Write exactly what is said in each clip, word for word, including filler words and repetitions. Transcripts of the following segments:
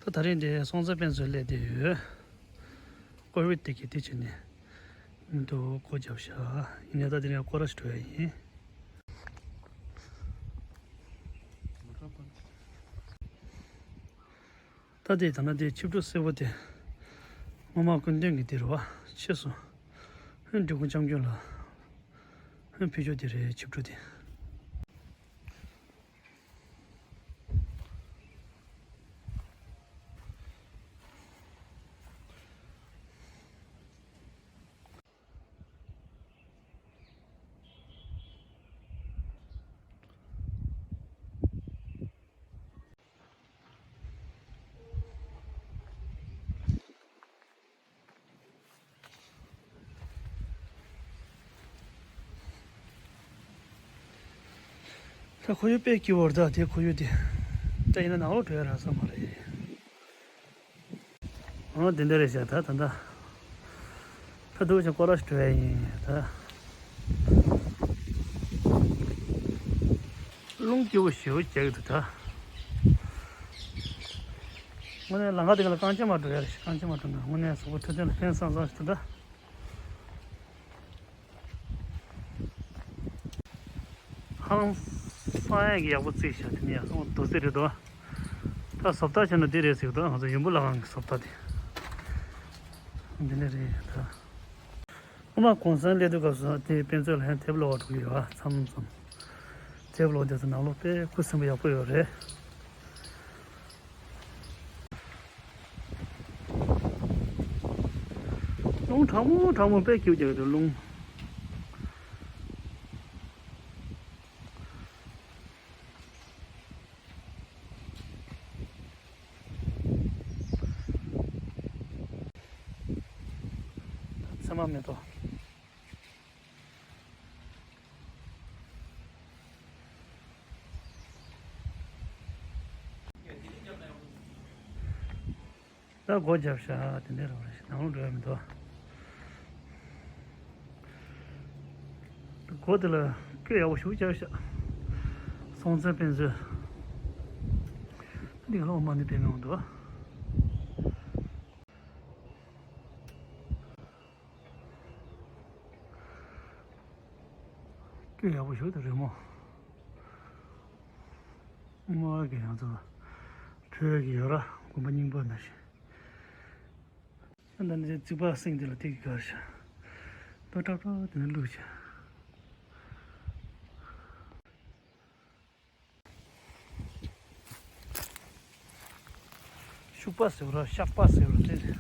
ད་རིང་འདི་སྲོང་བཙན་དཔེ་མཛོད་སླེབས་བསྡད་ཡོད། ཀོ་བིད་དེ་གི་དེ་བྱས་ནས་མི་འདུག་སྒོ་བརྒྱབ་ཤག་ཡིན་ནའི་ད་དེ་རིང་སྐོར་ར་ཞིག་འགྲོ་ཡ་ཡིན། ད་དེ་ད་ན་དེ་ཆིབས་འགྲོ་སེར་པོ་དེ་སྔོན་མ་སྐུ་མདུན་གྱི་དེ་རེད་བ། ཕྱིས་སུ་ཧན་འབྲི་གུང་སྐྱབས་མགོན་ལ་ཧན་ཕུལ་ཆོག་དེ་རེད། ཆིབས་འགྲོ་དེ། ད་ཁོར་ཡུག་དཔེ་སྐྱིད་པོ་རེད། ད་དེ་ཁོར་ཡུག་དེ་ད་ཡིན་ན་ནང་ལོགས་འགྲོ་ཡ་རག་ས་མ་རེད། འོ་དེ་འདྲ་རེད་ཤག་ད་ད་ད་ད་འདུག་ཅིང་སྐོར་ར་ཞིག་འགྲོ་ཡ་ཡིན་ད། རླུང་སྐྱིད་པོ་ཞེ་པོ་རྒྱག་གི་འདུག་ད། དངོས་གནས་ལམ་ཁ་དེ་ག་ལ་རྐང་རྗེས་མ་འགྲོ་ཡ་རེད། རྐང་རྗེས་མ་འགྲོ་ན་དངོས་གནས་གཟུགས་པོ་འཕྲོད་བསྟེན་ལ་ཕན་སང་སང་ཞིག་འདུག་ད། ཧང་སང་ཡག་གི་ཡག་པོ་བརྩིགས་ཤག་དེ་ནས་ཡག་སོང་། རྡོ་རྩིག་རེད་དོ། ད་བཟོ་ལྟ་བྱས་ན་འདི་རེད་ཟེར་གི་འདུག་ང་ཚོ་ཡུམ་བུ་བླ་སྒང་གི་བཟོ་ལྟ་དེ། འདི་ནས་རེད་ད། སྔོན་མ་གོང་ས་སླེབས་དུས་སྐབས་སུ་དེ་དཔེ་མཛོད་ལ་ཡང་དེབ་ཀློག་པར་འགྲོ་གི་ཡོད་པ། མཚམས་མཚམས་དེབ་ཀློག་དུས་སུ་ནང་ལོགས་དཔེ་ཁུ་སིམ་པོ་ཡག་པོ་ཡོད་རེད། རླུང་གྲང་མོ་གྲང་མོ་དཔེ་སྐྱིད་རྒྱག་གི་འདུག་རླུང་། ཚེར་མ་མེ་ཏོག་ད་སྒོ་བརྒྱབ་ཤག་དེ་འདྲ་རང་རེད། ནང་ལོགས་འགྲོ་ཡ་མི་འདུག་སྒོ་དེ་ལ་སྐད་ཡག་པོ་ཞིག་བརྒྱབ་ཤག་སྲོང་བཙན་དཔེ་མཛོད། འདི་ག་ལ་འོ་མ་ནི་དཔེ་མི་འོང་འདུག་སྐད་ཡག་པོ་ཞིག་དང་རི་མོ། སྔོན་མ་གི་ང་ཚོ་བོད་ཀྱི་ཡོད་ར་དགོན་པ་རྙིང་པ་ནང་བཞིན། ཨ་ད་ནི་རྩིག་པ་སེང་དེ་ལ་དེ་གི་གར་ཤག་ཏོག་ཏོག་ཏོག་དེ་ནས་བླུགས་ཤག་ཤུག་པ་ཟེར་བ་ར་ཤག་པ་ཟེར་བ་ར་དེ་དེ་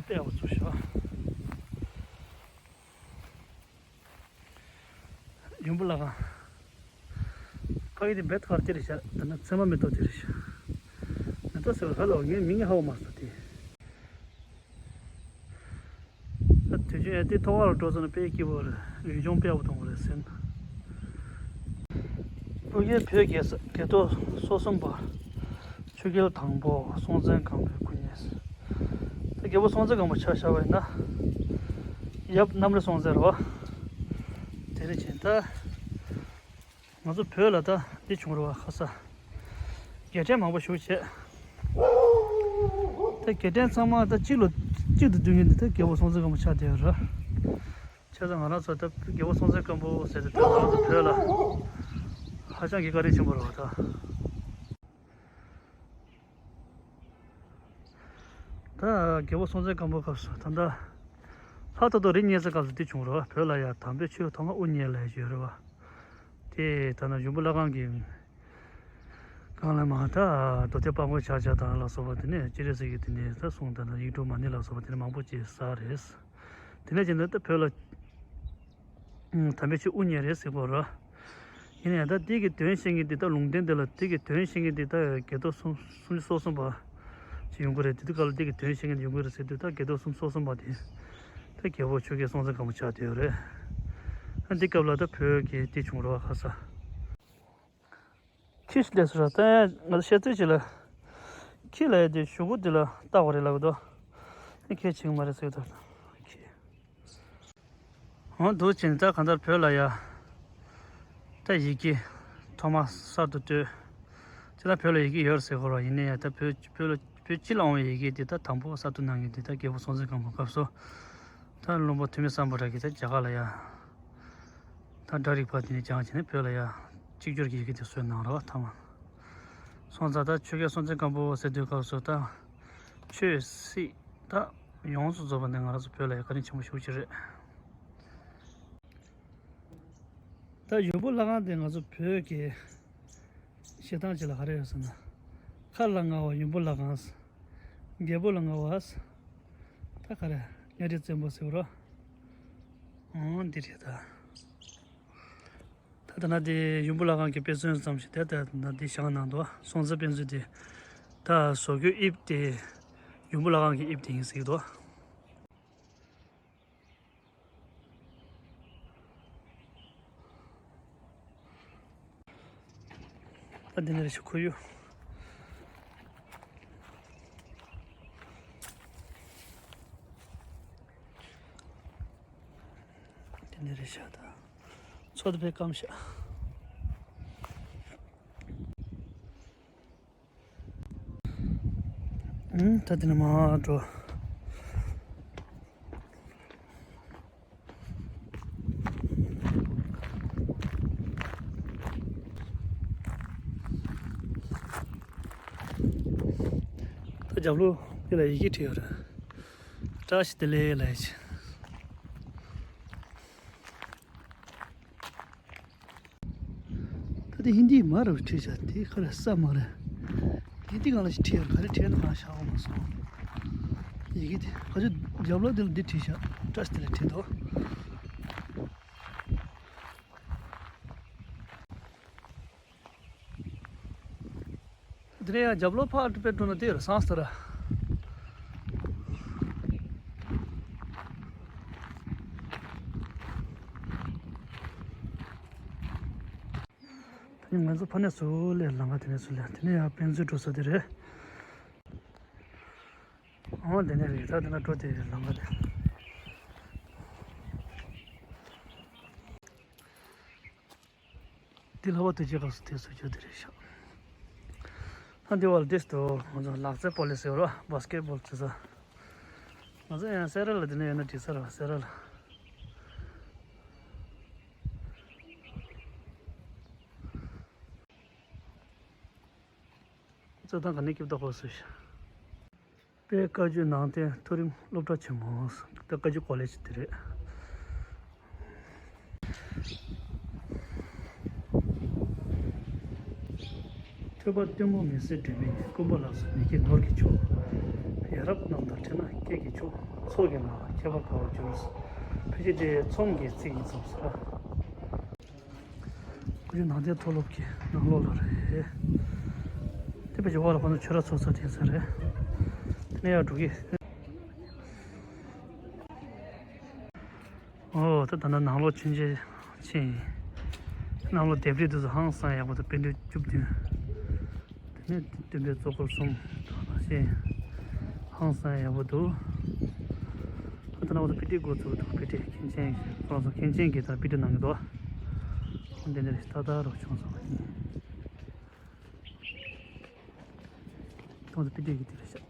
དཔེ་ཡག་པོ་བཙུགས་ཤག་ཡུམ་བུ་བླ་སྒང་། ཕ་གི་དེ་བེད་ཁར་དེ་རེད་ཤག་ད་ནི་ཚེར་མ་མེ་ཏོག་དེ་རེད་ཤག་མེ་ཏོག་ཟེར་བ་ཧ་ལོ་ངའི་མིང་ཧ་གོ་མ་སོང་དེ། ད་དུས་རྒྱུན་ཡང་དེ་ཐོག་ཁར་འགྲོ་སོང་ན་དཔེ་སྐྱིད་པོ་རེད། ཡུལ་ལྗོངས་དཔེ་ཡག་པོ་མཐོང་གི་རེད་ཟེར་ན། སྤུ་རྒྱལ་བོད་རྒྱལ་ས་རྒྱལ་ཐོག་སོ་གསུམ་པ། ཆོས་རྒྱལ་དང་པོ་སྲོང་བཙན་སྒམ་པོའི་སྐུ་བརྙན། ད་རྒྱལ་པོ་སྲོང་བཙན་སྒམ་པོ་ཆ་བཞག་པ་ཡིན་ན། ཡབ་གནམ་རི་སྲོང་བཙན་རེད་བ། དེ་རེད་ཅེ་ད། ང་ཚོ་བོད་ལ་ད་འདི་བྱུང་རེད་བ། ཁ་ས་རྒྱལ་ཕྲན་མང་པོ་ཞིག་བྱས། ད་རྒྱལ་ཕྲན་ཚང་མ་ད་གཅིག་ལ་གཅིག་ཏུ་བསྡུ་མཁན་འདི་ད་རྒྱལ་པོ་སྲོང་བཙན་སྒམ་པོ་ཆགས་བསྡད་ཡོད་རེད། བྱས་ཙང་ང་རང་ཚོ་ད་རྒྱལ་པོ་སྲོང་བཙན་སྒམ་པོ་ཟེར་ཏེ་ད་ང་རང་ཚོ་བོད་ལ་ཧ་ཅང་གི་བཀའ་དྲིན་ཆེན་པོ་རེད་བ་ད། ད་རྒྱལ་པོ་སྲོང་བཙན་སྒམ་པོའི་སྐབས་སུ་ད་ལྟ་ལྷ་ཐོ་ཐོ་རི་རྙེད་ས་སྐབས་སུ་འདི་བྱུང་རེད་བ། བོད་ལ་ཡ་དམ་པའི་ཆོས་ཐོག་མ་དབུ་བརྙེས་ལབ་ཡོད་རེད་བ། དེ་ད་ནི་ཡུམ་བུ་བླ་སྒང་གི་སྒང་ལ་མ་ད་རྡོ་རྗེ་དཔལ་མགོན་ཕྱག་རྒྱ་དང་ལ་སོགས་པ་དེ་ནས་སྤྱན་རས་གཟིགས་ཀྱི་དེ་ནས་ད་གསུང་དང་ཡིག་དྲུག་མ་ཎི་ལ་སོགས་པ་དེ་ནས་མང་པོ་ཅིག་གསལ་རེད། དེ་ནས་ཅི་ན་ད་བོད་ལ་དམ་པའི་ཆོས་དབུ་བརྙེས་རེད་ཟེར་གོ་ར། ཡིན་ན་ཡང་ད་འདི་གི་དོན་བཤད་མཁན་འདི་ད་ལུང་བསྟན་འདི་ལ་འདི་གི་དོན་བཤད་མཁན་འདི་ད་དགེ་ཐོག་སུམ་སུམ་ཅུ་སོ་གསུམ་པ་ཅིག་ཡོང་གི་རེད། དེ་དུས་སྐབས་ལ་འདི་གི་དོན་བཤད་མཁན་འདི་ཡོང་གི་རེད་ཟེར་དུས་ད་དགེ་ཐོག་སུམ་ཅུ་སོ་གསུམ་པ་དེ་ད་རྒྱལ་པོ་ཆོས་རྒྱལ་སྲོང་བཙན་སྒམ་པོ་ཆགས་བསྡད་ཡོད་རེད། ཨ་འདི་སྐབས་ལ་ད་བོད་ཀྱི་འདི་བྱུང་རེད་བ། ཁ་ས། ཁྱི་ལས་སུ་ར་ད་ང་ཚོ་བཤད་ཚུལ་ཅིག་ལ། ཁྱི་ལ་ཡ་དེ་གཞུག་གུ་དེ་ལ་བཏགས་པ་རེད་ལབ་འདུག་ཨ་ཁྱི་བྱེད་ཀྱི་མ་རེད་ཟེར་གྱི་འདུག་ཁྱི། འོ་འདུག་ཅིང་ད་གང་ལྟར་བོད་ལ་ཡ། ད་ཡི་གེ་ཐོག་མ་གསར་དུ་བཏོད། ཅི་ད་བོད་ལ་ཡི་གེ་ཡོད་རེད་ཟེར་གོ་ར། ཡིན་ནའི་ཡ་ད་བོད་བོད་ལ་བོད་སྤྱི་ལ་འོང་བའི་ཡི་གེ་དེ་ད་དང་པོ་གསར་གཏོད་གནང་མཁན་དེ་ད་རྒྱལ་པོ་སྲོང་བཙན་སྒམ་པོ་སྐབས་སུ། ད་བློན་པོ་ཐོན་མི་སམ་བྷོ་ཊ་གིས་ད་རྒྱ་གར་ལ་ཡ་ད་སྒྲ་རིག་པ་དེ་ནས་སྦྱངས་བྱས་ནས་བོད་ལ་ཡ་གཅིག་གྱུར་གྱི་ཡི་གེ་དེ་བཟོས་གནང་རོགས་ཐ་མ། སོང་ཙང་ད་ཆོས་རྒྱལ་སྲོང་བཙན་སྒམ་པོ་ཟེར་དུས་སྐབས་སུ་ད་ཆོས་སྲིད་ད་ཡོངས་སུ་རྫོགས་པ་ནས་ང་རང་ཚོ་བོད་ལ་ཡ་བཀའ་དྲིན་ཆེན་པོ་ཞེ་པོ་ཅིག་རེད། ད་ཡུམ་བུ་བླ་སྒང་དེ་ང་ཚོ་བོད་ཀྱི་བཤད་སྟངས་ཅིག་ལ་ག་རེ་ཡོད་ཟེར་ན། མཁར་ལ་མངའ་བ་ཡུམ་བུ་བླ་སྒང་། རྒྱལ་པོ་ལ་མངའ་བ། ད་ག་རེ། གཉའ་ཁྲི་བཙན་པོ་ཟེར་བ་རོ། ཨང་འདི་རེད་ད། ད་ད་ན་དེ་ཡུམ་བུ་བླ་སྒང་གི་དཔེ་མཚོན་ཙམ་ཞིག་དེ་ད་ན་དེ་བཞག་གནང་འདུག་སྲོང་བཙན་དཔེ་མཛོད་དེ། ད་བཟོ་རྒྱུ་དབྱིབས་དེ་ཡུམ་བུ་བླ་སྒང་གི་དབྱིབས་དེ་ཡིན་ཟེར་གྱི་འདུག་ད་འདི་ནས་རེ་ཞིག་ཁོར་ཡུག་འདི་ནས་རེ་ཤག་ད་མཚོ་དེ་དཔེ་སྐམ་ཤག་ཨུམ། ད་དེ་ནས་མར་འགྲོ། ད་རྒྱབ་ལོགས་འདི་ལ་ཡི་གེ་བྲིས་ཡོད་རེད། བཀྲ་ཤིས་བདེ་ལེགས་ལབ་ཡ་ཅིག་ད་དེ་ཧིན་དིའི་མ་རུ་བྲིས་བཞག་དེ་ག་རེ་ས་མ་རེད། ཧིན་དི་སྒང་ལ་ཞིག་བྲིས་ཡོད། ག་རེ་བྲིས་ན་གང་ཤག་ཧ་གོ་མ་སོང་། ཡི་གེ་དེ་ག་ཚོད་རྒྱབ་ལོགས་དེ་ལ་འདི་བྲིས་བཞག་བཀྲ་ཤིས་བདེ་ལེགས་བྲིས་འདུག་དེ་ནས་ཡང་རྒྱབ་ལོགས་ཕར་དཔེ་འགྲོ་ན་དེ་རེད་སངས་ས་ར། ད་ནི་ང་ཚོ་ཕ་ནས་སུ་ལས་ལམ་ཁ་དེ་ནས་སུ་ལས་དེ་ནས་ཡང་དཔེ་མཛོད་འགྲོ་ས་དེ་རེད། ཨོ་དེ་ནས་རེད། ད་དེ་ན་འགྲོ་དེ་རེད་ལམ་ཁ་དེ། འདི་ལྷ་བ་དུས་ཆེན་སྐབས་སུ་དེ་སུ་ཆོ་དེ་རེད་ཤག་ད་འདི་བ་ལ་དེ་སུ་ང་ཚོ་ལག་རྩེད་སྤོ་ལོ་ཟེར་བ་ར་བ་སི་ཀེ་ཊི་བོལ་བྱེད་ས། ང་ཚོ་ཡང་སེ་ར་ལ་དེ་ནས་ཡོད་ན་འགྲིག་ས་ར་སེ་ར་ལ། རྩེད་ཐང་ག་ནས་སྐྱིད་པོ་ཧོ་སུ་ཤག་དཔལ་བཀའ་བརྒྱུད་ནང་བསྟན་མཐོ་རིམ་སློབ་གྲྭ་ཆེན་མོ། དཔལ་བཀའ་བརྒྱུད་ཀོ་ལེ་ཇི་དེ་རེད། ཐོས་པ་སྟོན་མོ་མི་བཟད་སྒྲོན་མེ་ཡིས། ཀུན་པ་ལ་སོགས་མི་བསྐྱོད་ནོར་གྱི་མཆོག་ཡ་རབས་རྣམ་དག་འཁྲིལ་ན་སྐྱེས་ཀྱི་མཆོག་ཚོགས་ཀྱི་ངག་ལ་མཁས་པ་དགའ་བར་འགྱུར། ཕལ་ཆེར་དེ་ཚོམ་གྱི་ཚིག་ཡིན་ཙམ་ཟེར། བཀའ་བརྒྱུད་ནང་བསྟན་མཐོ་སློབ་ཀྱི་ནང་ལོགས་ལ་རེད། དེ་བས་ཀྱི་འོག་ལ་ཁོ་ན་ཆོས་ར་ཚོགས་ས་དེ་ཚོ་རེད། དེ་ནས་ཡར་འགྲོ་གི། ཨོ་ད་ད་ནང་ལོགས་ཆུན་ཆེ་ཆེ་ཡིན། ནང་ལོགས་ལྡེབས་རིས་དེ་ཚོ་ཧང་སང་ཡག་པོ་འདུག་དཔེ་མཛོད་བཅུ་བདུན། དེ་ནས་སྟོན་པའི་གཙོ་འཁོར་གསུམ་ཞེས་ཧང་སང་ཡག་པོ་འདུག་ཨ་ད་ནང་ལོགས་དཔེ་ཁྲིད་འགོ་ཚུགས་འདུག་དཔེ་ཁྲིད་མཁན་ཆེན་ཁོང་ཚོ་མཁན་ཆེན་གྱིས་ད་དཔེ་ཁྲིད་གནང་གི་འདུག་འདི་འདིར་ཏག་ཏག་རུ་བྱུང་སོང་། ཁོང་ཚོ་དཔེ་ཁྲིད་ཀྱི་དེ་རེད་ཤག་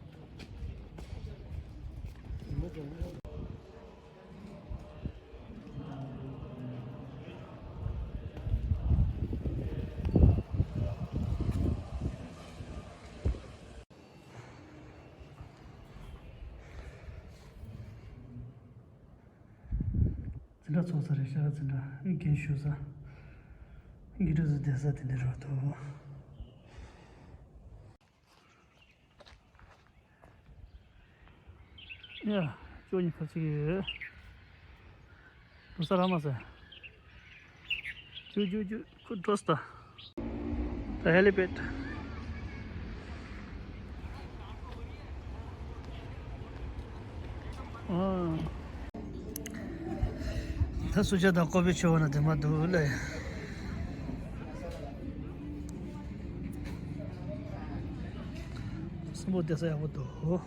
འཛིན་གྲྭ་ཚོགས་ས་རེད་ཤག་འཛིན་གྲྭ་རྒན་ཞུ་ས། དགེ་ཕྲུག་ཚོ་བསྡད་ས་དེ་འདྲ་རེད་འདུག་ཡ། ཅོ་གཉིས་ཁ་ཅིག་ཡོད། འགྲོ་ས་རག་མ་སོང་། ཅུ་ཅུ་ཅུ། ཁོ་འགྲོ་སྟ། ད་ཧེ་ལི་པེ་ཌི། ཨ། ད་སུ་ཇ་དང་ཀོ་པི་མཆོད་པ་ན་དེ་མ་འདུག་ལེ། སྲིན་པོ་བསྡད་ས་ཡག་པོ་འདུག